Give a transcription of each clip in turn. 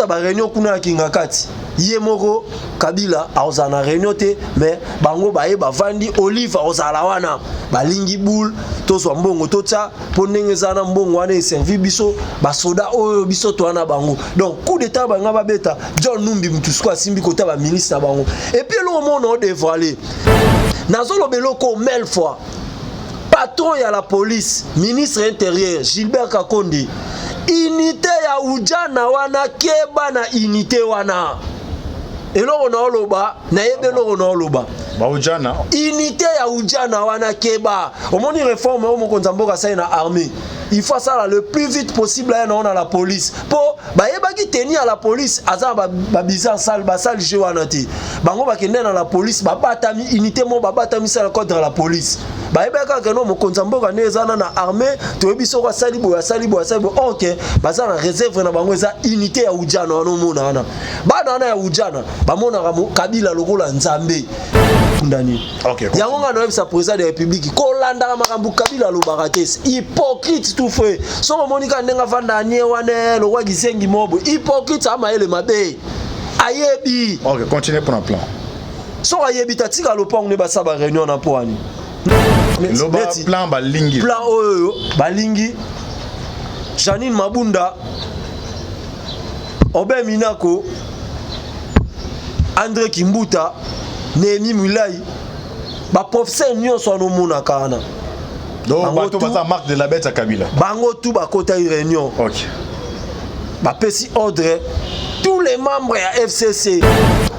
Baokota baréunion kuna ya Kingakati. Ye moko Kabila akozala na réunion te, mais bango baye bavandi. Olive akozala wana. Balingi boule, tozwa mbongo, totya mpo ndenge eza na mbongo wana eservi biso basoda oyo biso toa na bango. Donc coup d'état banga babeta John Numbi, mutu siko asimbi kota baministre na bango. Et puis eloko mona odévoile, nazoloba eloko mille fois: patron ya la police, ministre intérieur Gilbert Kankonde, unité ya ujana wana, keba na unité wana. Eloko na oloba, nayebi eloko na oloba. Baujana. Unité ya ujana wana, keba. Omoni réforme oyo mokonzi ya mboka asali na armée, il faut asala le plus vite possible aya nango na la police, mpo bayebaki teni ya la police aza na babizarre sale, basali jeu wana te. Bango bakende na la police, babatami unité moko, babatami sala contre la police. Bayebaki kaka no mokonzi ya mboka nde eza na armée, toyebi soko asali boye, asali boye, asali boye. Ok, baza na réserve na bango, eza unité ya ujana wana. Omona wana bana wana ya ujana bamonaka Kabila lokola Nzambe. Ndani yango nga nayebisa président de République, kolandaka makambo Kabila alobaka te. Hypocrite tout fait. Soki omoni kaka ndenge avanda anie wana lokwa gisengi mobo, hypocrite, amayele mabe, ayebi. Ok, continue pour un plan. Soki ayebi te, atika lopango nde basala baréunion na mpo wani. Loba plan balingi. Plan oyo balingi: Janine Mabunda, Aubin Minaku, André Kimbuta, Néhémie Mwilanya, baprofesseur nyonso wana omonaka wana. Donc bato baza marque de la bête ya Kabila. Bango tu bakotaki réunion. Bapesi ordre, tous les membres ya FCC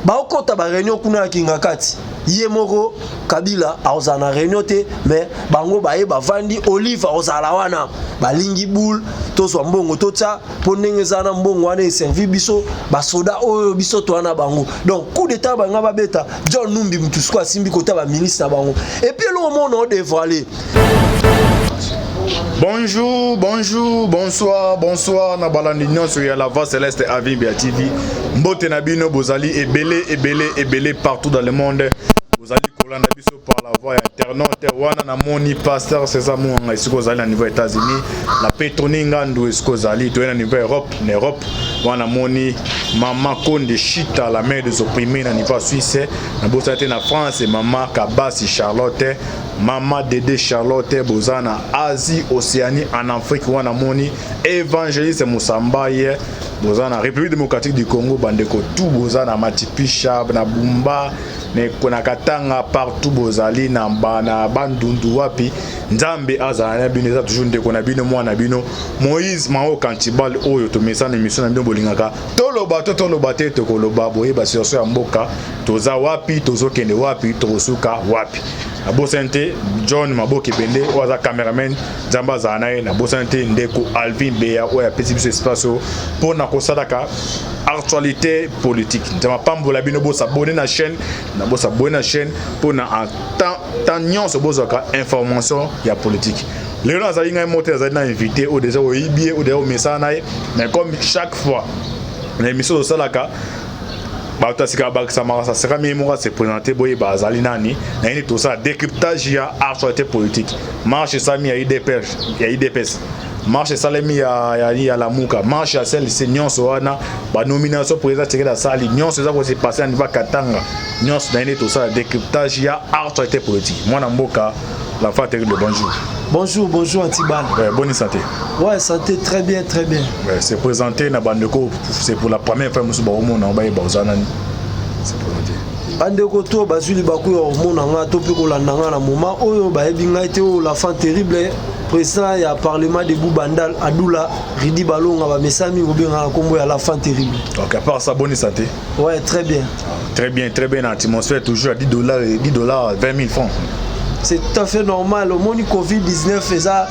baokota baréunion kuna ya Kingakati. Ye moko Kabila akozala na réunion te, mais bango baye bavandi. Olive akozala wana. Balingi boule, tozwa mbongo, totya mpo ndenge eza na mbongo wana eservi biso basoda oyo biso toa na bango. Donc coup d'état banga babeta John Numbi, mutu siko asimbi kota baministre na bango. Et puis eloko mona odévoile. Bonjour, bonjour, bonsoir, bonsoir na balandi nyonso ya La Voix Céleste Avimbia TV. Mbote na bino, bozali ebele ebele ebele partout dans le monde. Bozali kolanda biso par la voie internet wana. Namoni pasteur César Mwanga esika ozali na niveau États-Unis, na Petroni Ngandu esika ozali, toye na niveau Europe, na Europe wana namoni mama Konde Chita, la mère des opprimés, na niveau Suisse. Nabosana te na France mama Kabasi Charlotte, mama Dede Charlotte. Boza na Asie, Océanie, en Afrique wana namoni évangéliste Musambaye. Boza na République démocratique du Congo, bandeko tout boza na Matipisha, na Bumba, na Katanga, partout bozali na Bandundu, wapi, Nzambe azala na bino. Eza toujours ndeko na bino, mwana na bino, Moïse Mao Kantibal, oyo tomesana émission na bino bolingaka. Toloba to toloba te, tokoloba boyeba situation ya mboka: toza wapi, tozokende wapi, tokosuka wapi. Nabosani te John Maboke Bende oyo aza cameraman, Nzambe azala na ye. Nabosani te ndeko Alvin Beya oyo apesi biso espace oyo mpona kosalaka actualité politique. Nzambe apambola bino. Bosabonner na chaîne na bosabonner na chaîne mpona en temps nyonso bozwaka information ya politique. Lelo nazali ngai mo te, nazali na invité oyo déjà oyebi ye, oyo déjà omesana na ye. Mais comme chaque fois na émission tosalaka, bato ya sika babakisamaka, sasekami ye moko ase présente, boyeba azali nani. Na ye nde tosala décryptage ya actualité politique. Marche esalami ya UDPS, ya UDPS, marche esalemi ya Lamuka, marche ya CLC, nyonso wana, banomination président Tshisekedi asali, nyonso eza kose passe na niveau Katanga, nyonso na ye nde tosala décryptage ya actualité politique. Mwana mboka, l'enfant terrible, bonjour. Bonjour, bonjour Antibal. Ouais, bonne santé. Ouais, santé très bien, très bien. Ouais, c'est présenté na bandeko, c'est pour la première fois mosusu baomona, bayeba oza nani. C'est présenté. Bandeko to bazwi libaku ya komona nga to mpe kolanda nga na moment oyo, bayebi ngai te, oyo l'enfant terrible, président ya Parlement debout Bandal, Adula Ridi Balonga, bamesami mingi kobenga na nkombo ya l'enfant terrible. Donc à part ça, bonne santé. Ouais, très bien. Très bien, très bien. Atmosphère toujours à 10 dollars, 10 dollars, 20 000 francs. C'est tout à fait normal. Omoni Covid-19 eza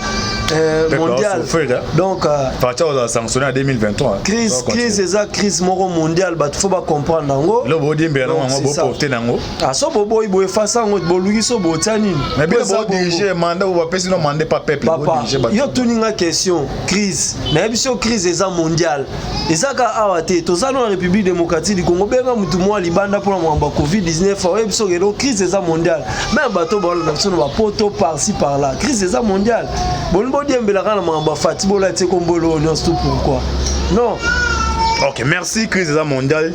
mondial. Souffrir, hein? Donc Fatshi a sanctionné en 2023. Crise, crise eza crise moko mondial, bato faut bacomprendre yango. Lo bodiembela Donc, nango, c'est ça. boprofite nango. Ah, so boboyi boye, efasa yango, boluki so botia nini? Mais bino Po eza bongo. bodirige mandat oyo bapesi no mandat pa peuple. Papa, bodirige bato. yo tuninga question crise, nayebi so crise eza mondial, eza ka awa te. Toza no na République démocratique du Congo. Benga mutu mwa libanda mpona makambo ya Covid-19, oyebi soki elo crise eza mondial. Même bato baolanda biso na bapoto, par-ci par-là, crise eza mondial. Boni bodiembelaka na makambo ya Fatshi, bola tie kombo eloo nyonso tout, pourquoi non? Ok, merci. Crise eza mondiale.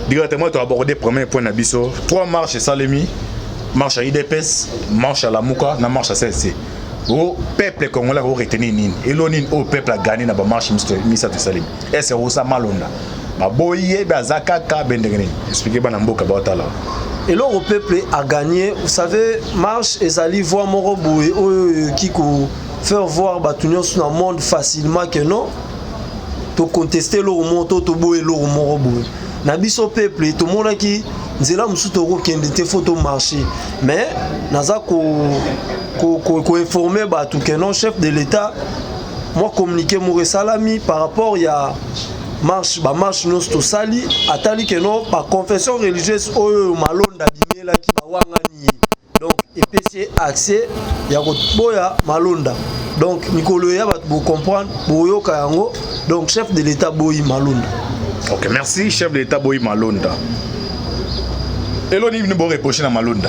Directement toaborder premier point na biso: trois marches esalemi, marche ya UDPS, marche ya Lamuka na marche ya CLC. O peuple congolais akoretenir nini? Elo nini oyo peuple agani na bamarche misato esalemi? Ese Rosa Malonda baboyi ye, be aza kaka be ndenge nini? Explique bana mboka baotala. Eloko peuple a gagné, vous savez, marche ezali voie moko boye oyo ekoki ko faire voir bato nyonso na monde facilement que non, toconteste eloko moko to toboya eloko moko boye. Na biso peuple tomonaki nzela mosusu tokokende te, faut tomarche. Mais naza koinforme bato que non, chef de l'État, mwa communiqué moko esalami par rapport ya marche, bamarche nyonso tosali. Atali que non, baconfession religieuse oyo Malonda bimelaki, bawangani ye, donc epesi ye accès ya koboya Malonda. Donc mikolo ya bato bocomprendre, boyoka yango. Donc chef de l'État boyi Malonda. Ok, merci. Chef de l'État boyi Malonda. Elo nini bino boreproche na Malonda?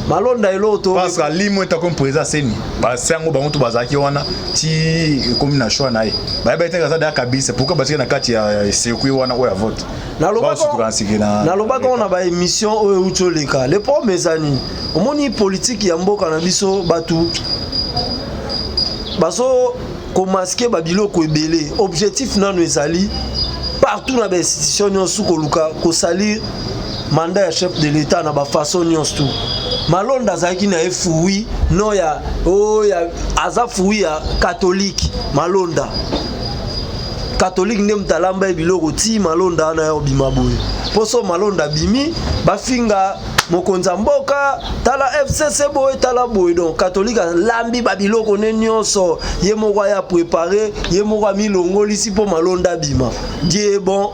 Malonda, eloko to Parce que alimo eta comme président CENI, basi yango bango to bazalaki wana ti ekomi na choix na ye, bayeba ete aza deya kabisa. Pourquoi batiki na kati ya circuit wana oyo ya vote? Nalobaka ngo na baémission oyo euti oleka. Le problème eza nini? Omoni politike ya mboka na biso, bato bazo komasquer babiloko ebele. Objectif nano ezali partout na bainstitution nyonso koluka kosalir mandat ya chef de l'État na bafaçon nyonso tu. Malonda azalaki na ye fruit no ya oyo ya aza fruit ya catholique. Malonda catholique nde moto alamba ye biloko ti Malonda wana ya obima boye. Mpo so Malonda abimi, bafinga mokonzi ya mboka, tala FCC boye, tala boye. Donc catholique alambi babiloko ne nyonso, ye moko aya préparé, ye moko amilongolisi mpo Malonda abima. Dieu est bon,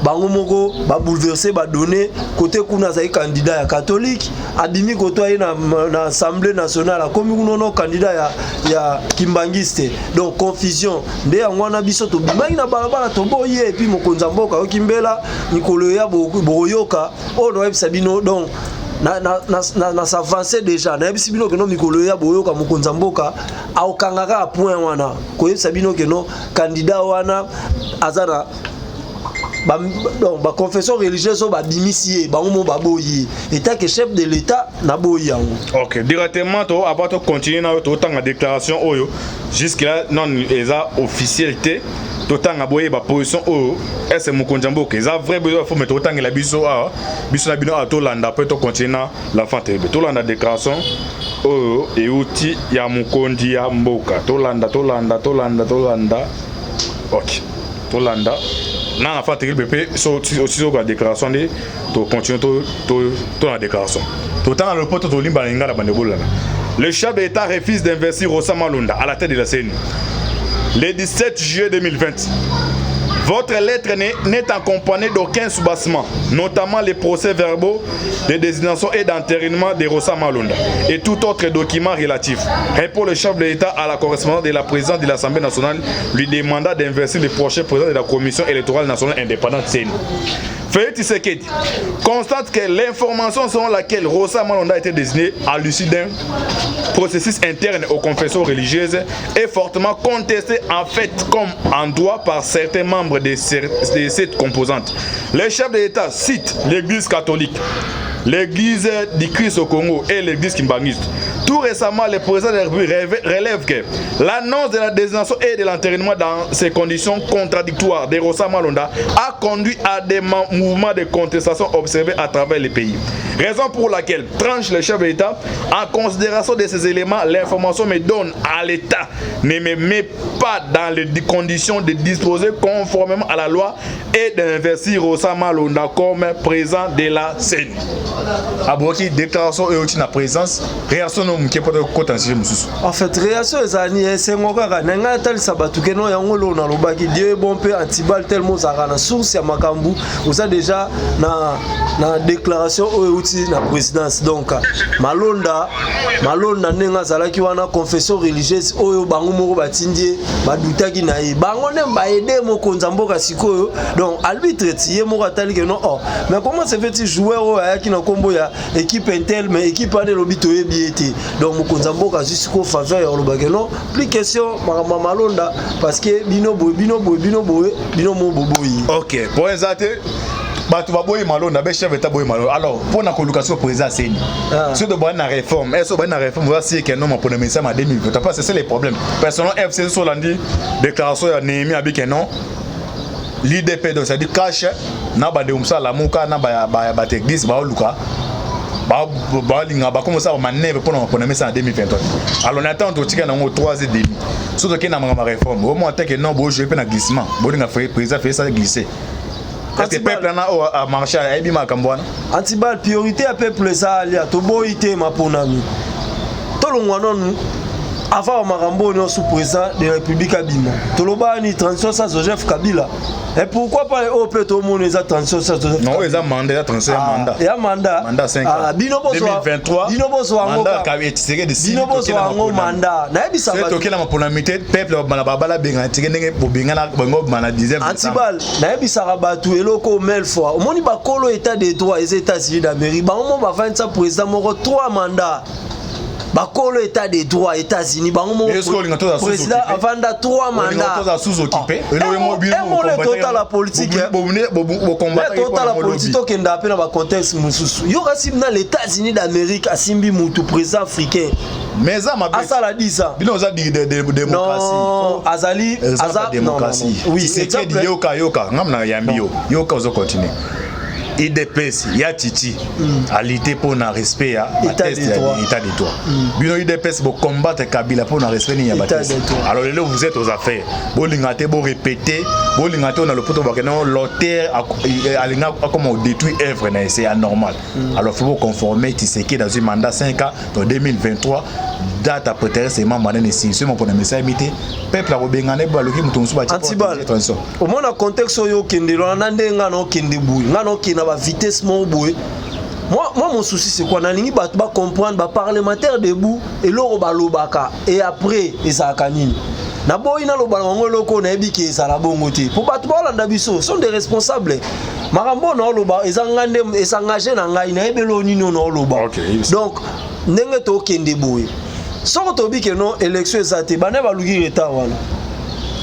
bango moko babouleverse badonnées. Kote kuna azali candidat ya catholique, abimi koto aye na Assemblée nationale, akomi kuna no candidat ya kimbangiste. Donc confusion nde yango wana. Biso tobimaki na balabala, toboyi ye. Et puis mokonzi ya mboka ayoki mbela. Mikolo ya bokoyoka oyo nayebisa bino. Donc na s'avance déjà, nayebisi bino que non, mikolo ya boyoka mokonzi ya mboka akokanga kaka point wana, koyebisa bino que non, candidat wana aza na donc baconfession religieuse oyo babimisi ye, bango mo baboyi ye. Étant que chef de l'État, naboyi yango. Ok, directement to avant to continuer na oyo, totanga déclaration oyo jusque là non eza officiel te. Totanga boyeba position oyo ese mokonzi ya mboka eza vrai besoin fo me totangela biso awa, biso na bino awa tolanda mpe tocontinue na l'enfant terrible. Tolanda déclaration oyo euti ya mokonzi ya mboka. Tolanda, tolanda, tolanda, tolanda. Ok, tolanda na l'enfant terrible mpe so osi déclaration nde tocontinue to na déclaration. Totanga lopoto, tolimba na lingala, bande bolanda. Le chef de l'État refuse d'investir Rosa Malonda à la tête de la CENI. Le 17 juillet 2020, votre lettre n'est accompagnée d'aucun soubassement, notamment les procès verbaux de désignation et d'entérinement de Rosa Malonda et tout autre document relatif. Répond le chef de l'État à la correspondance de la présidente de l'Assemblée nationale lui demandant d'investir le prochain président de la Commission électorale nationale indépendante CENI. Félix Tshisekedi constate que l'information selon laquelle Rosa Malonda a été désignée à l'issue d'un processus interne aux confessions religieuses est fortement contestée en fait comme en droit par certains membres de cette composante. Le chef de l'État cite l'Église catholique, l'Église du Christ au Congo et l'Église kimbanguiste. Tout récemment, le président de la République relève que l'annonce de la désignation et de l'entérinement dans ces conditions contradictoires de Rosa Malonda a conduit à des mouvements de contestation observés à travers le pays. Raison pour laquelle, tranche le chef de l'État, en considération de ces éléments, l'information me donne à l'État ne me met pas dans les conditions de disposer conformément à la loi et d'investir Rosa Malonda comme président de la CENI. Aboki déclaration oyo na présence, réaction no moke mpo tokota nsujet mosusu. En fait, réaction ezali esengo kaka na ngai atalisa bato que non, yango loo nalobaki. Dieu est bon mpe antibal tellement ozalaka na source ya makambo, oza déjà na déclaration oyo euti na présidence. Donc Malonda, Malonda ndenge azalaki wana, confession religieuse oyo bango moko batindi ye, badutaki na ye, bango nde baede mokonzi ya mboka sikoyo. Donc arbitre ti ye moko atali que non, oh, mais comment se fait-il, joueur oyo ayaki na nkombo ya équipe intel, mais équipe wana elobi toyebi ye te? Donc mokonzi ya mboka azwi sikoyo faveur ya kolobake non, plus question makambo ya malonda, parce que bino boye, bino boye, bino boye, bino mo boboyi. Ok, po eza te bato baboyi malonda be chef état boyi malonda. Alors mpo na koluka siko président aseni, soki tobandi na réforme, est obandi na réforme, oza sike non, mapona misama 2023, parce que c'est les problèmes personnel. FCC, so olandi déclaration ya Néhémie, abike non, l'UDP, donc c'est-à-dire cash na bandeko mosala Lamuka na bato église baoluka balinga bakomosala bamanœuvre mpona mapona mesa na 2023. Alors na ntango totika nango 3 et demi, so tokende na makambo ya réforme, omona te ke non, bojouer mpe na glissement, bolinga président Félix glisse. Parce que peuple wana oyo amarché ayebi makambo wana. Antibal, priorité ya peuple eza alia. Toboyi te maponami, tolongwa nanu avant makambo oyo nyonso. Président de la République abima, toloba ni transition sans Joseph Kabila, et pourquoi pas oyo mpe tomona eza transition sans Joseph? Non, eza mandat, eza transition ya mandat. Ya mandat. Mandat 5 ans. Bino bozwa 2023. Bino bozwa yango. Tshisekedi. Bino bozwa yango mandat, nayebisa. Bato tokela maponami te, peuple bana babala bengana tike ndenge bobengana bango bana 10. Antibal, nayebisaka bato eloko mille fois. Omoni, bakolo état de droit eza États-Unis d'Amérique. Bango mo bavandisa président moko 3 mandats. Bakolo état de droit, États-Unis, bango moko président avanda 3 mandats. Sous-occupé. Totala politique, totala politique, tokenda mpe na bacontexte mosusu. Yo kasi na l'États-Unis d'Amérique, asimbi mutu président africain. Mais eza mabe. Asala 10 ans. Bino oza démocratie. Non, azali aza démocratie. Oui. Tshisekedi, yoka, yoka, ngam na yambi yo, yoka, ozo continuer. UDPS ya Titi alite mpo na respect ya batexte ya état de droit. Bino UDPS bocombattre Kabila mpo na respect nini ya batexte. Alors lelo vous êtes aux affaires, bolinga te borépéter, bolinga te na lopoto bakende l'auteur alinga akoma odétruire œuvre na ye, c'est anormal. Alors faut boconformer Tshisekedi azwi mandat 5 ans, donc 2023 date à préférer seulement mandat esili. Soki mopona mesalemi te, peuple akobengana, baluki moto mosusu. Antibal, omona contexte oyo okendela wana, nde nga na okende boye, nga na okende na bavitesse moko boye. Moi, mon souci, c'est quoi? Nalingi bato bacomprendre, baparlementaire debout, eloko balobaka et après ezalaka nini. Naboyi naloba na bango eloko oyo nayebi ke ezala bongo te, mpo bato baolanda biso sont des responsables. Makambo oyo naoloba eza nga nde esengage na ngai, nayebi eloko nini oyo naoloba. Donc ndenge tokende boye, soko toyebi ke non, élection eza te, bana baluki retard wana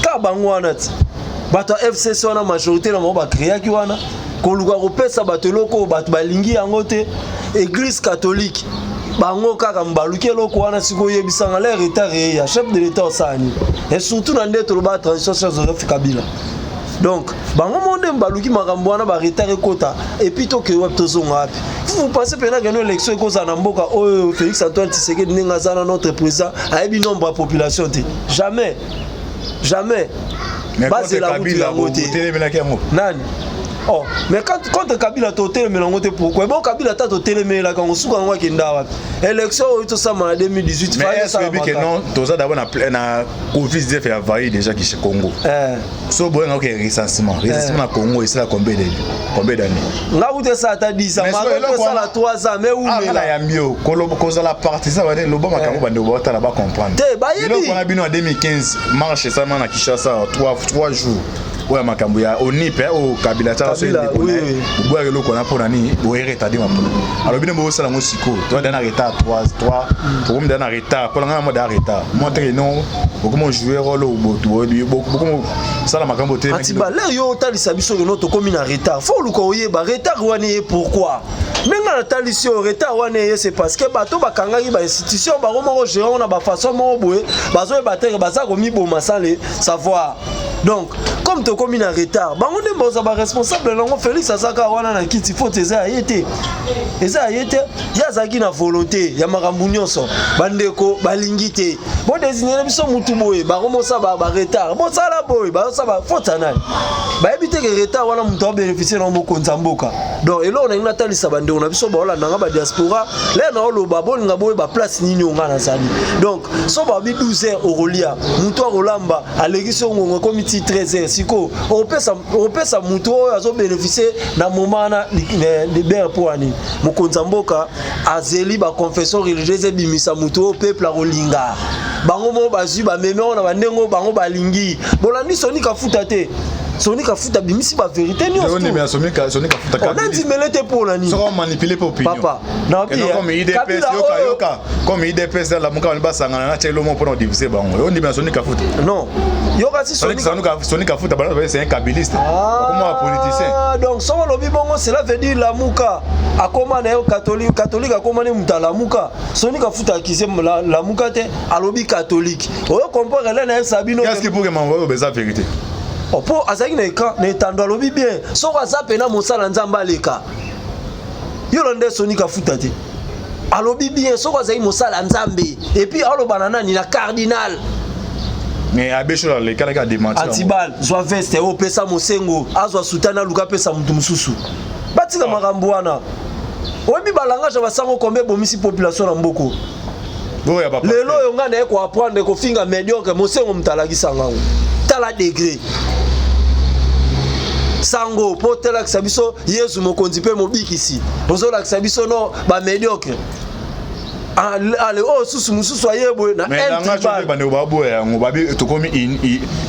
kaka bango wana ti bato ya FCC wana, majorité na bango bakreaki wana koluka kopesa bato eloko oyo bato balingi yango te. Église catholique, bango kaka baluki eloko wana. Sikoyo oyebisanga, le retard eya, chef de l'État osala nini? Et surtout na nde toloba transition sur Joseph Kabila. Donc bango mo nde baluki makambo wana, baretard ekota, et puis tokei wapi, tozonga wapi? Vous pensez mpena keno élection ekozala na mboka oyo? Félix Antoine Tshisekedi, ndenge aza na notre président, ayebi nombre ya population te. Jamais, jamais. Bazela kutu yango te. Nani? Oh, mais quand contre Kabila totelemela yango te, pourquoi? Bon, Kabila ata totelemelaka yango, suka yango akenda wapi? Élection oyo tosama na 2018. Mais est-ce que non, toza d'abord na Covid-19 ya envahi déjà ki Congo. So boyenga oke recensement na Congo esala combien d'années? Nga kuta esala ata 10 ans, esala 3 ans, mais umela yambi yo kozala partisan, bane loba makambo, bandeko baotala bacomprendre. Te, bayebi. Biloko wana, bino ya 2015, marche esalama na Kinshasa 3 jours, oyo ya makambo ya ONIP oyo Kabila tiaka, so ndeko na ye boboyaka eloko wana mpona nini? Boye retardé mapona. Alors bino bosala yango sikoyo, toza da na retard 3 3, tokomi da na retard. Mpona ngai mo da retard mo teke non, bokomi jouer rôle, bokomi osala makambo te. Antiba, lere yo otalisa biso keno tokomi na retard, faut oluka oyeba retard wana eye pourquoi. Ndenge natalisi oyo, retard wana eye, c'est parce que bato bakangaki bainstitution bango moko, gérant na bafaçon moko boye, bazoyeba teke baza komiboma sans le savoir. Donc comme tokomi na retard, bango nde baza baresponsable nango. Félix azaka wana na kiti, faute eza ya ye te, eza ya ye te. Ye azalaki na volonté ya makambo nyonso, bandeko balingi te bodésigner biso mutu boye, bakomosala baretard, bosala boye, bazosala faute ya nani? Bayebi te ke retard wana moto abénéficie nango, mokonzi ya mboka. Donc eloko nalingi natalisa bandeko na biso baolandanga, badiaspora, lere na oloba, bolinga boyeba place nini oyo nga nazali. Donc so babi 12 heures okolia, motu akolamba alekisi yo ngongo, ekomi ti 13 heures. Sikoyo okopesa motu oyo azobénéficie na moment wana libere mpo wani? Mokonzi ya mboka azeli baconfession religieuse ebimisa motu oyo peuple akolinga. Bango moko bazwi, bamemi oyo na bandenge oyo bango balingi. Bolandi Soni Kafuta te? Soni Kafuta abimisi bavérité nyonso. Nandimele te mpo na nini? Manipule mpe opinion. Papa. Comme UDPS, yoka, yoka, comme UDPS, Lamuka bani basangana na Tshilombo mpona kodiviser bango, yo ndimela Soni Kafuta? Non, yoka si. Soni Kafuta bana, c'est un kabiliste, akoma politicien. Donc soko olobi bongo, cela veut dire Lamuka akoma na yo catholique, catholique akoma ne moto alamuka. Soni Kafuta akise Lamuka te, alobi catholique. Oyo comprendre ele nayebisa bino. Qu'est-ce qui pour que mambo oyo eza vérité? Mpo azalaki na écran na etando, alobi bien, soko aza pena mosala Nzambe, aleka yo na nde. Soni Kafuta te, alobi bien, soko azalaki mosala Nzambe, et puis aloba na nani? Na cardinal. Mais abbé Shole alekalaki, adémenti. Antibal, zwa veste oyo, opesa Mosengo, azwa soutane, aluka apesa motu mosusu. Batika makambo wana. Oyebi balangage ya basango kombe ebomisi population na mboko. Lelo oyo ngai naye koapprendre kofinga médiocre, Mosengo moto alakisa ngango. Tala degré sango mpo telakisa biso Yesu mokonzi mpe mobikisi, ozolakisa biso no bamédiocre. Ale oyo susu mosusu aye boye na Bandeko baboya yango, babi tokomi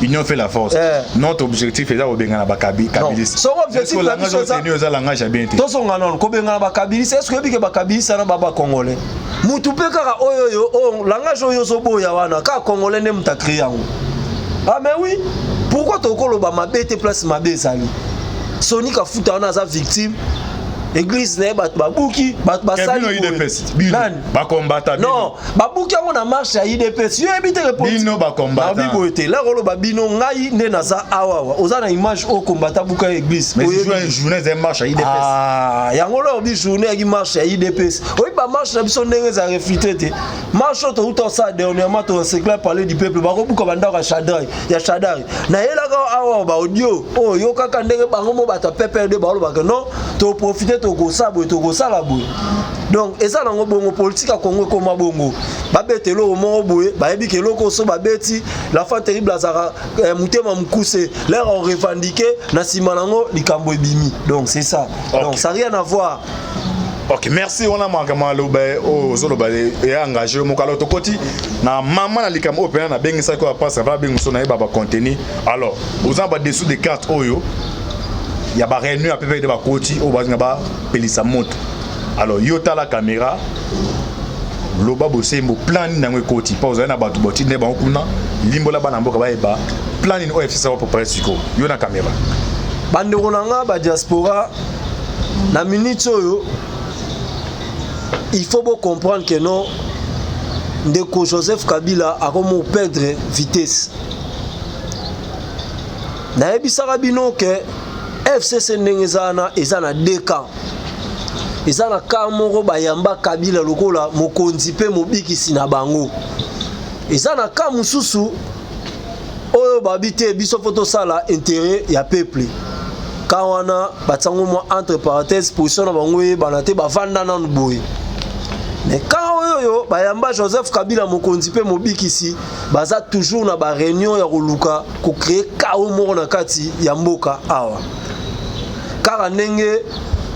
union fait la force. Notre objectif eza kobengana bakabiliste. Soko objectif na biso eza langage ya bien te. Tozonga nano kobengana bakabiliste. Est ce oyebi ke bakabiliste wana ba bacongolais? Mutu mpe kaka oyo oyo oyo langage oyo ozoboya wana, kaka congolais nde moto acréer yango. Ah mais oui, pourquoi tokoloba mabe te place mabe ezali? Soni Kafuta wana aza victime, église na ye bato babuki, bato basali. Nani? Bakombata. Non, babuki yango na marche ya UDPS. Yo yebi te. Bino bakombata. Boye te, lero oloba bino, ngai nde naza awawa. Oza na image oyo kombata buka ya église. Journée eza marche ya UDPS. Ah, yango lero bi journée yaki marche ya UDPS. Oyebi bamarche na biso ndenge eza réfuté te. Marche oyo touta osala dernièrement, toencycla Palais du Peuple, bakobuka bandako ya Shadari, ya Shadari. Nayelaka awa baaudio oyo, yokaka ndenge bango mo bato ya PPRD balobaka: non, toprofite, tokosala boye, tokosala boye. Donc eza nango bongo, politique ya Congo ekóma bongo. Babeta eloko moko boye, bayebi ke eloko so babeti, l'enfant terrible azalaka motema mokuse, l'air orevendique na nsima nango likambo ebimi. Donc c'est ça. Donc ça rien à voir. Ok, merci. Wana makambo aloba oyo ozoloba eya engagé yo moko. Alors tokoti na mama na likambo oyo mpena nabengisaki oyo apasi ava abengi moso nayeba bacontenu. Alors oza na badessous de carte oyo ya baréunion ya PPRD, bakoti oyo bazinga bapelisa moto. Alors yo tala caméra, loba bosembo, plan nini yango ekoti mpo ozali na bato boti nde bango kuna? Limbola bana mboka bayeba plan nini oyo FCC bapréparé sikoyo. Yo na caméra. Bandeko na nga badiaspora, na minute oyo il faut bocomprendre que non, ndeko Joseph Kabila akomi perdre vitesse. Nayebisaka bino ke FCC ndenge eza wana, eza na deux camps. Eza na camp moko bayamba Kabila lokola mokonzi mpe mobikisi na bango. Eza na camp mosusu oyo babi te, biso fo tosala intérêt ya peuple. Ka wana batiango mwa entre parenthèse, position na bango eyebana te, bavanda nanu boye. Mais ka oyo oyo bayamba Joseph Kabila mokonzi mpe mobikisi, baza toujours na baréunion ya koluka kocréer chaos moko na kati ya mboka awa. Kaka ndenge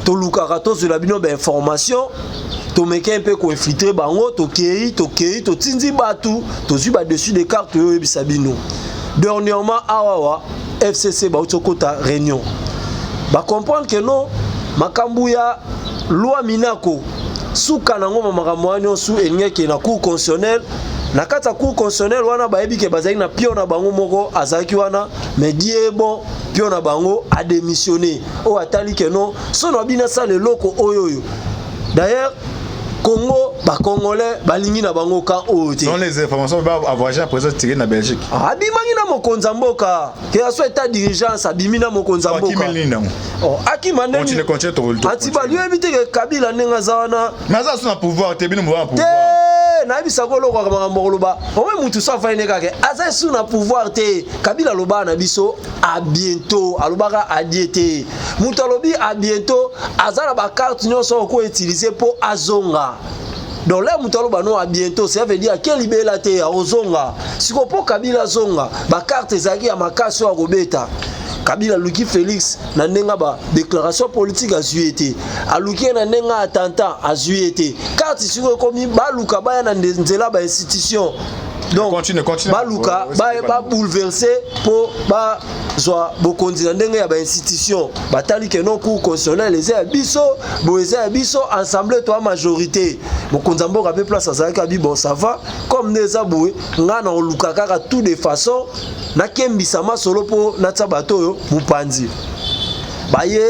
tolukaka tozwela bino bainformation, tomeke mpe koinfiltrer bango, tokei tokei, totindi bato, tozwi badessus de carte oyo oyebisa bino. Dernièrement awawa, FCC bauti okota réunion, bacomprendre ke non, makambo ya loi Minaku, suka nango ma makambo wana nyonso elingi ekende na Cour constitutionnelle. Na kati ya Cour constitutionnelle wana, bayebi ke bazalaki na pion na bango moko azalaki wana, mais die bon, pion na bango adémissionné. Oyo atali ke non, so na bino asala eloko oyo oyo. D'ailleurs Congo, bacongolais balingi na bango ka oyo te. Selon les informations, ba voyager après ça tiré na Belgique. Abimaki na mokonzi ya mboka, ke aso état d'urgence, abimi na mokonzi ya mboka. Akimeli nini yango? Oh, akima. Continue, continue, to Antibali, oyebi te ke Kabila ndenge aza wana. Mais aza so na pouvoir te, bino mo na te. Pouvoir. Nayebisaka olokaka makambo koloba omoi mutu so afai ne kaka aza esu na pouvoir te. Kabila alobaka na biso à bientôt, alobaka adie te. Moto alobi à bientôt, aza na bacarte nyonso okoutiliser mpo azonga. Donc là moto aloba no à bientôt, ça veut dire ake libela te, akozonga. Sikoyo mpo Kabila azonga, bacarte ezalaki ya makasi oyo akobeta. Kabila aluki Félix na ndenge ya badéclaration politique, azwi ye te. Aluki ye na ndenge ya attentat, azwi ye te. Carte sikoyo ekomi baluka baya na nzela bainstitution. Donc Continue, continue. baluka Ouais, ouais, babouleverse mpo ba Kozwa bokonzi na ndenge ya bainstitution, batali ke non, cour constitutionnelle eza ya biso, boye eza ya biso, assemblée toa majorité. Mokonzi ya mboka mpe place azalaki abi: "Bon, ça va, comme nde eza boye, ngai na koluka kaka tout de façon nakembisa masolo mpo natia bato oyo mopanzi." Baye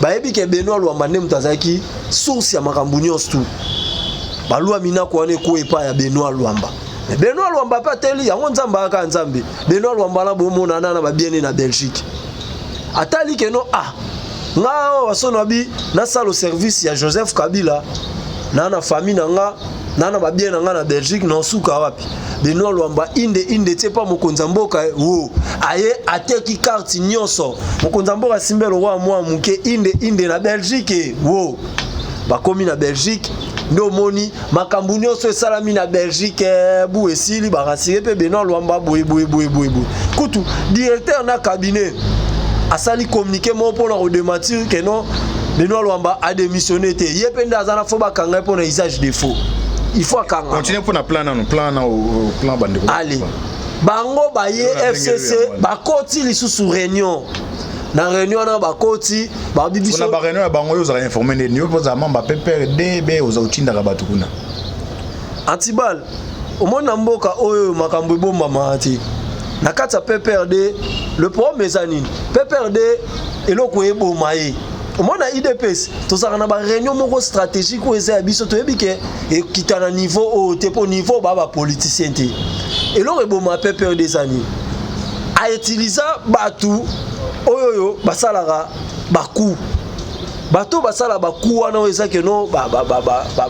bayebi ke Benoit Lwamba nde moto azalaki source ya makambo nyonso tu. Balwa minako wana ekwa epai ya Benoit Lwamba. Mais Benoit Lwamba mpe ateli yango. Nzambe ayaka Nzambe. Benoit Lwamba na bomona na babiene na Belgique, atali ke non, ah, nga awa basono abi nasala au service ya Joseph Kabila na famille na nga na babien na nga na Belgique, na osuka wapi? Benoit Lwamba inde inde tie mpa mokonzi ya mboka wo aye ateki carte nyonso. Mokonzi ya mboka asimbi eloko ya mwa moke inde inde na Belgique wo. Bakomi na Belgique nde omoni makambo nyonso esalami na Belgique. Bu esili, barassurer mpe Benoit Lwamba boye boye boye boye boye. Kutu directeur na cabinet asali communiqué moko mpona kodémentir ke non, Benoit Lwamba adémissionné te. Ye mpe nde aza na fo bakanga ye mpona usage de faux, il faut akanga. Continue mpona plan nano, plan na plan bandeko. Ale, bango baye FCC bakoti lisusu réunion. Na réunion wana bakoti, babi biso na baréunion ya bango oyo ozala informé nde yo mpo ozala membre PPRD be oza otindaka bato kuna? Antibal, omoni na mboka oyo makambo ebombamaka te. Na kati ya PPRD, le problème eza nini? PPRD eloko eboma ye. Omona UDPS tozalaka na baréunion moko stratégique oyo eza ya biso, toyebi ke ekita na niveau oyo te, mpo niveau baa bapoliticien te. Eloko eboma PPRD eza nini? Autiliza bato oyo basalaka bacoup. Bato basala bacoup wana oyo eza keno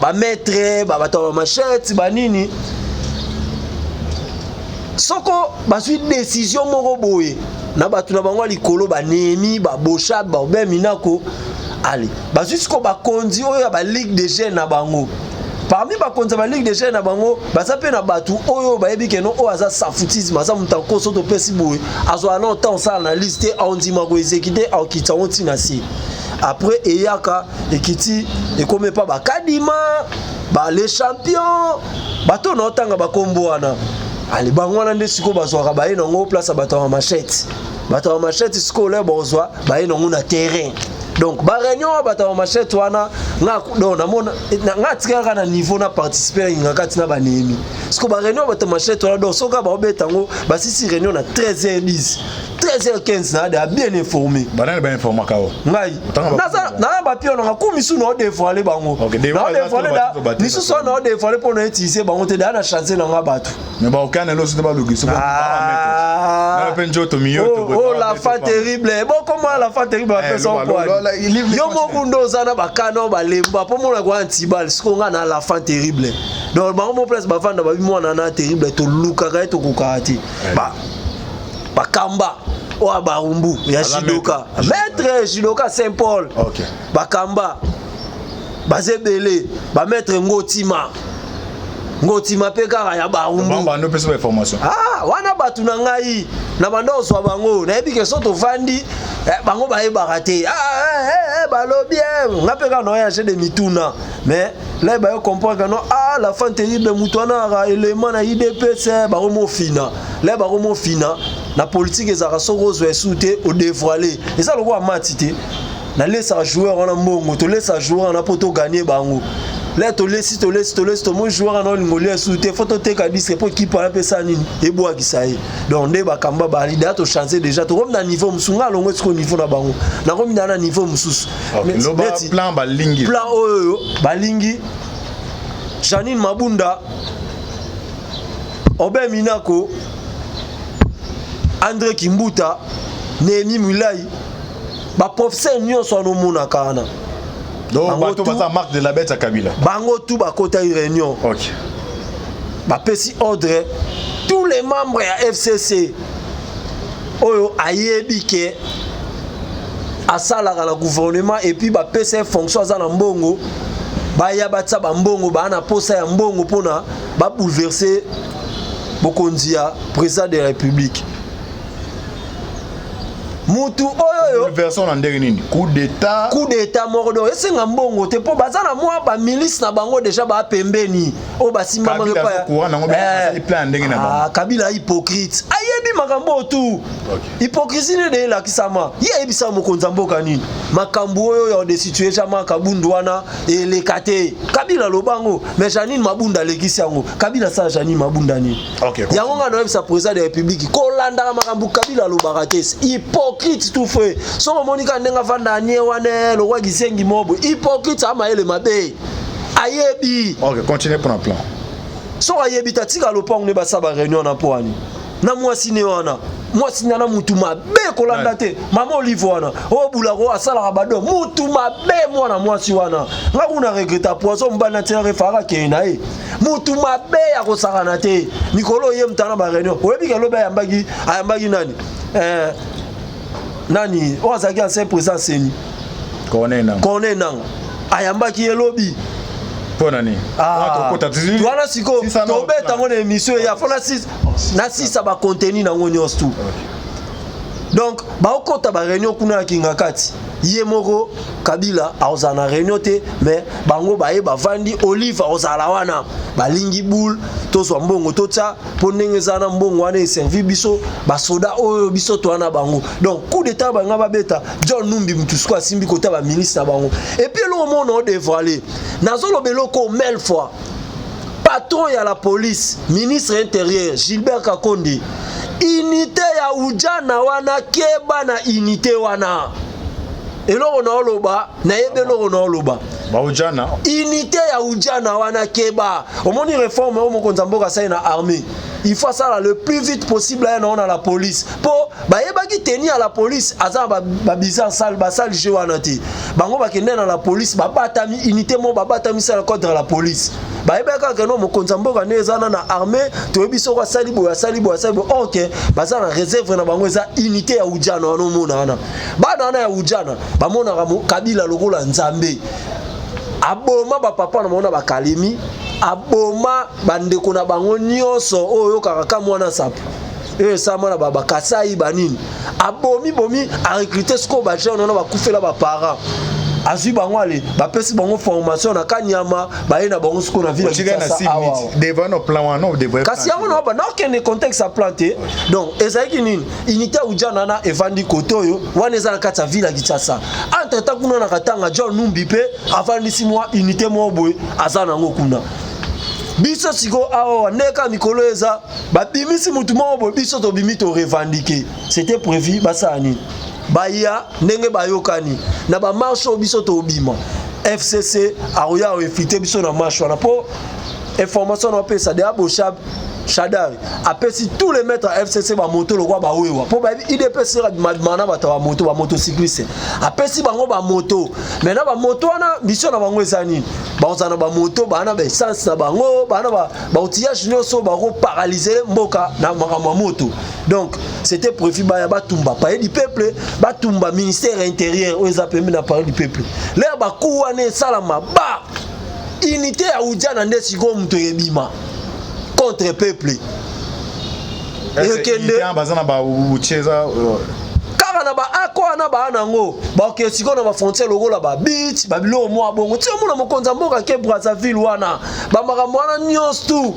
bamaître, bato ya bamachete, banini. Soko bazwi décision moko boye na bato na bango ya likolo, banemi babosha baobeminako, ale bazwi siko bakonzi oyo ya baligue de jeunes na bango. Parmi bakonzi ya baligue de jeunes na bango, baza mpe na bato oyo bayebi keno oyo aza safutisme, aza moto akoso. Topesi boye, azwaka na otan osala analyse te, aondima koexécuter, aokita yango ntina se. Après eyaka ekiti, ekomi epa bakadima ba les champions. Bato na otanga bakombo wana, ale bango wana nde sikoyo bazwaka, baye nango place ya bato ya machete. Bato ya machete sikoyo le bozwa, baye nango na terrain. Donc baréunion wana, bato ya machete wana, nga donc namona nga atikaka na niveau na participer na kati na banemi. Sikoyo baréunion bato ya machete wana, donc soki baobeta yango, basisi réunion na 13h10, 13h15 na ade bien informé. Banani bainformaka o? Ngai naza bapio nanga ku misu na odévoiler bango, naodévoiler misusu wana, naodévoiler mpo na utiliser bango te. Daa na chance nanga bato. Mais baokana eloko te, baluki mpe nzoto miyoto. Oh, la fin terrible, bokoma la fin terrible, bapesa poani yo moko nde oza na bakana balemba mpo mona kwa antibal. Siko nga na la fin terrible, donc bango mo place bavanda, babi mwana na terrible, tolukaka ye, tokokaka te. Bakamba oyo barumbu ya judoka, maître judoka Saint Paul, bakamba baza ebele, bamaître Ngotima, Ngotima mpe kaka ya barumbu. Ah, wana bato na ngai na banda kozwa bango, nayebi ke so tovandi, bango bayebaka te. Ah, eh, eh, balobi nga mpe kaka naoya de mituna, mais là bayo comprendre que non, ah, la fin terrible, moto wana aka élément na UDPS. Bango mofina la, bango mofina na politique ezalaka soki ozwa esu te, odévoile. Eza lokola mati te, nalesaka joueur wana mbongo, tolesa joueur wana mpo togagner bango. Le tolesi, tolesi, tolesi, tomoni joueur wana olingo lia esu te, fo toteka disque mpo ekipe wana mpe esala nini, ebwakisa ye. Donc nde bakamba bali deya, tochange déjà, tokomi na niveau mosusu. Nga alongo esiko niveau na bango, nakomi na niveau mosusu. Plan balingi. Plan oyo balingi, Janine Mabunda, Obe Minako, André Kimbuta, Néhémie Milai, baprofesseur nyonso wana omonaka wana. Donc bato baza marque de la bête ya Kabila. Bango tu bakotaki réunion. Bapesi ordre, tous les membres ya FCC oyo ayebi ke asalaka na gouvernement et puis bapesa ye fonction, aza na mbongo, baya batia bambongo, baa na posa ya mbongo mpona babouleverser bokonzi ya président de la République. Mutu oyo oyo version na ndenge nini? Coup d'état? Coup d'état moko, donc esenga mbongo te, mpo baza na mwa bamilice na bango déjà baa pembeni oyo basimbamaki. Kabila aza courant nango, asali plan ya ndenge na bango. Ah, Kabila hypocrite, ayebi makambo oyo tu. Hypocrisie nde elakisama. Ye ayebisaka mokonzi ya mboka nini? Makambo oyo ya destituer Jean-Marc Kabundu wana eleka te. Kabila aloba yango, mais Janine Mabunda alekisi yango. Kabila asala Janine Mabunda nini? Yango ngai nayebisa président de République, kolandaka makambo Kabila alobaka te. Hypocrite tout fait. Soki omoni kaka ndenge avanda anie wana lokwa gizengi mobo, hypocrite, amayele mabe, ayebi. Ok, continue pour plan. Soki ayebi te, atika lopango nde basala baréunion na mpo wani na mwasi ne wana, mwasi nana mutu mabe, kolanda te. Mama Olive wana oyo bulako asalaka bado mutu mabe, mwana mwasi wana, nga kuna regreta poison mobali na tina refaka akende na ye. Mutu mabe ya kosakana te. Mikolo oye mutu ana baréunion, oyebi ke lobi ayambaki nani, nani oyo azalaki ancien président CENI? Corneille Nanga. Corneille Nanga ayambaki ye lobi. Mpo na nini? Wana sikoyo tobeta yango na émission eya fo nasisa bacontenu nango nyonso tu. Donc baokɔta baréunion kuna ya kinga kati. Ye moko Kabila akozala na réunion te, mais bango baye bavandi. Olive akozala wana. Balingi boule, tozwa mbongo totya mpo ndenge eza na mbongo wana eservi biso basoda oyo biso toa na bango. Donc coup d'état banga babeta John Numbi, mutu siko asimbi kota baministre na bango. Et puis eloko mona odévoile, nazoloba eloko mille fois: patron ya la police, ministre intérieur Gilbert Kankonde, unité ya ujana wana, keba na unité wana. Eloko na oloba, nayebi eloko na oloba. Baujana? Unité ya ujana wana, keba. Omoni réforme oyo mokonzi ya mboka asali na armée, il faut asala le plus vite possible aya nango na la police, mpo bayebaki teni ya la police aza na babizarre sale, basale jeu wana te. Bango bakende na la police, babatami unité moko, babatami sala contre la police. Bayebaki kaka no mokonzi ya mboka nde eza na armée, toyebi soko asali boye, asali boye, asali boye. Ok, baza na réserve na bango, eza unité ya ujana wana. Omona wana bana wana ya ujana bamonaka Kabila lokola Nzambe. Aboma bapapa na bango na bakalemi, aboma bandeko na bango nyonso oyo oyokaka ka mwana sapo oyo esalama na bakasai banini. Abomi bomi, arecrute sikoyo bajeune wana bakufela baparent, azwi bango, ale bapesi bango formation na Kanyama, baye na bango sikoyo na ville ya Kinshasa awa. Kasi yango na ba naokende contexte ya plan te. Donc ezalaki nini? Unité ya ujana wana evandi kote oyo wana eza na kati ya ville ya Kinshasa. Entre temps kuna na Katanga, John Numbi mpe avandisi mwa unité moko boye, aza nango kuna. Biso sikoyo awa, ndeka mikolo eza babimisi mutu moko boye, biso tobimi torevendiquer. C'était prévu basala nini? Baya ndenge bayokani na bamarche oyo biso tobima. FCC akoya akoinfiltre biso na marche wana, mpo information na bapesa deya Boshab Shadary apesi tous les maîtres ya FCC bamoto lokwa bawewa, mpo bayebi UDPS bima na bato ya bamoto, bamotocycliste. Apesi bango bamoto. Maintenant bamoto wana, mission na bango eza nini? Bakozala na bamoto, baa na baessence na bango, baa na baoutillage nyonso, bakoparalyser mboka na makambo ya moto. Donc c'était prévu baya batumba Palais du Peuple, batumba ministère intérieur oyo eza pembeni na Palais du Peuple. Lere baku wana esalama, ba unité ya ujana nde sikoyo moto ebima contre peuple. Ekende baza na baoutil eza Kaka na baako wana baa nango, bakokende sikoyo na bafrontière lokola babeach, babiloko mwa bongo. Ti omona mokonzi ya mboka ke Brazzaville wana, bamakambo wana nyonso tu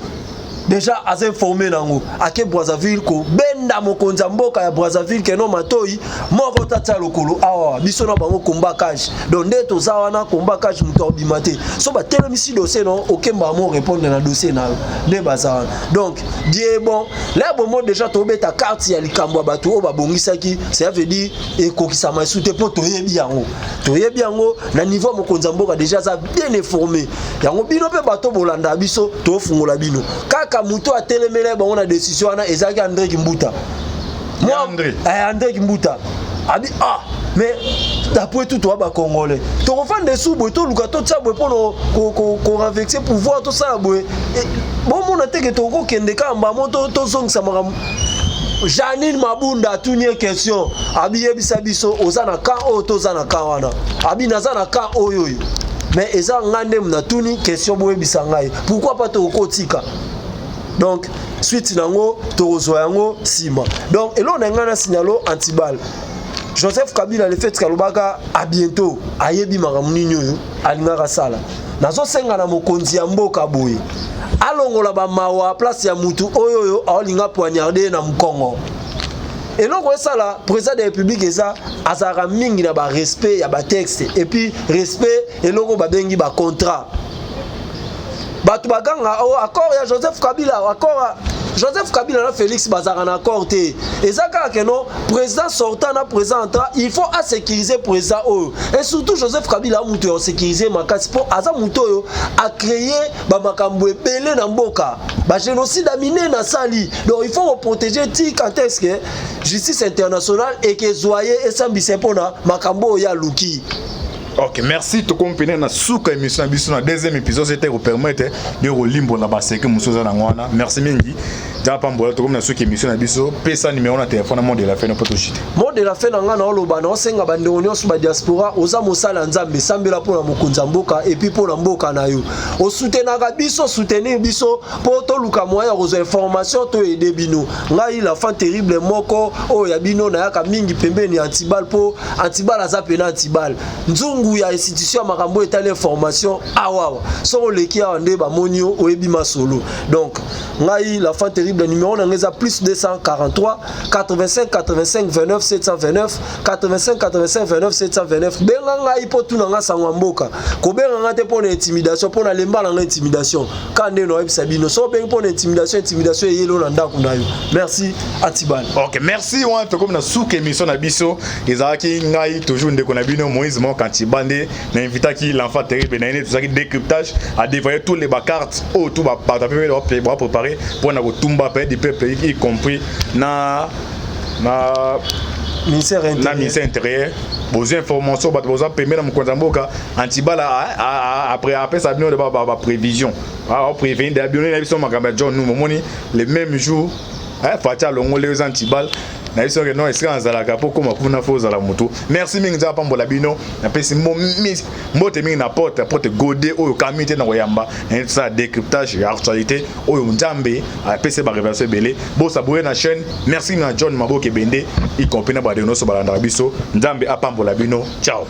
déjà aza informé nango. Ake Brazzaville kobenda mokonzi ya mboka ya Brazzaville keno matoi moko tatia lokolo awa. Biso na bango komba cage. Donc nde toza wana komba cage, moto akobima te. So batelemisi dossier no, okemba mo répondre na dossier na yo nde baza wana. Donc Dieu est bon. La bomo déjà tobeta carte ya likambo ya bato oyo babongisaki, ça veut dire ekokisama esu te, mpo toyebi yango, toyebi yango na niveau ya mokonzi ya mboka, déjà aza bien informé yango. Bino mpe bato bolanda biso, tofungola bino kaka. Moto atelemela bango na décision wana ezalaki André Kimbuta. André. André Kimbuta abi: ah, mais d'après tout, toa bacongolais, tokofanda esu boye, toluka totia boye mpona korenverser pouvoir, tosala boye. Bomona teke tokokende kaka mbamo, tozongisa makambo. Janine Mabunda atuni ye question, abi: yebisa biso, oza na camp oyo, toza na camp wana? Abi: naza na camp oyo oyo, mais eza nga nde natuni question, boyebisa ngai pourquoi pas tokokotika. Donc suite nango tokozwa yango nsima. Donc eloko na ngai na signalo antibal Joseph Kabila, le fait kalobaka à bientôt, ayebi makambo nini oyo alingaka sala. Nazosenga na mokonzi ya mboka boye, alongola bamawa place ya mutu oyo oyo aolinga poignarde na mokongo. Eloko esala président de la République eza azalaka mingi na barespect ya batexte et puis respect eloko babengi bacontrat. Bato baganga oh, accord ya Joseph Kabila, accord Joseph Kabila na Félix bazalaka na accord te. Eza kaka que non, président sortant na président entrant, il faut asécuriser président oyo. Et surtout Joseph Kabila, mutu ya kosécuriser makasi, mpo aza mutu oyo acréer bamakambo ebele na mboka, bagénocide ya minene asali. Donc il faut koprotéger ti quand est ce que justice internationale ekezwa ye, esambisa mpona makambo oyo aluki. Ok, merci. Tokomi pene na suka émission na biso na deuxième épisode. C'était kopermettre de kolimbola baseke mosusu eza nango wana. Merci mingi, Nzambe pambola. Tokomi na suka émission na biso. Pesa numéro na telefone na mot de la fin mpo toshite. Mot de la fin na ngai, naoloba, naosenga bandeko nyonso badiaspora, oza mosala ya Nzambe, sambela mpona mokonzi ya mboka et puis mpona mboka na yo. Osoutenaka biso, soutenir biso mpo toluka moyen ya kozwa information, toyede bino. Ngai l'enfant terrible moko oyo ya bino, nayaka mingi pembeni ya Antibal, mpo Antibal aza pena Antibal nzungu ya institution ya makambo etali information. Awawa soki oleki awa nde bamoni yo, oyebi masolo. Donc ngai l'enfant terrible, numéro na ngai eza plus 243 85 85 29 729, 85 85 29 729. Benga ngai mpo tuna nga sango ya mboka. Kobenga nga te mpo na intimidation, mpo na lemba na nga intimidation. Ka nde naoyebisa bino, so obengi mpo na intimidation, intimidation eyeli na ndako na yo. Merci, Antibal. Ok, merci. Wana tokomi na suka émission na biso. Ezalaki ngai toujours ndeko na bino Moïse Moko Antiba nde na invitaki l'enfant terrible na ye nde tozalaki décryptage, a dévoilé tous les bacartes oyo tout bato ape bapréparé mpona kotumba palais du peuple, y compris na ministère na ministère intérieur. Bozwa information, bato bozwa pembeni na mokonzi ya mboka, Antibala après apesa bino baprévision, aprévenir bino na biso makambo ya John Numbi. Omoni, le même jour Fati alongoli eza Antibal na biso ke non, esika nazalaka mpo koma kuna fo ozala motu. Merci mingi, Nzambe apambola bino. Napesi mbote mingi na porte porte gode oyo kami te na koyamba na tosala décryptage ya actualité oyo Nzambe apesi barévélation ebele. Bosabonner na chaîne. Merci na John Maboke Bende, y compris na badeko nyonso balandaka biso. Nzambe apambola bino. Ciao.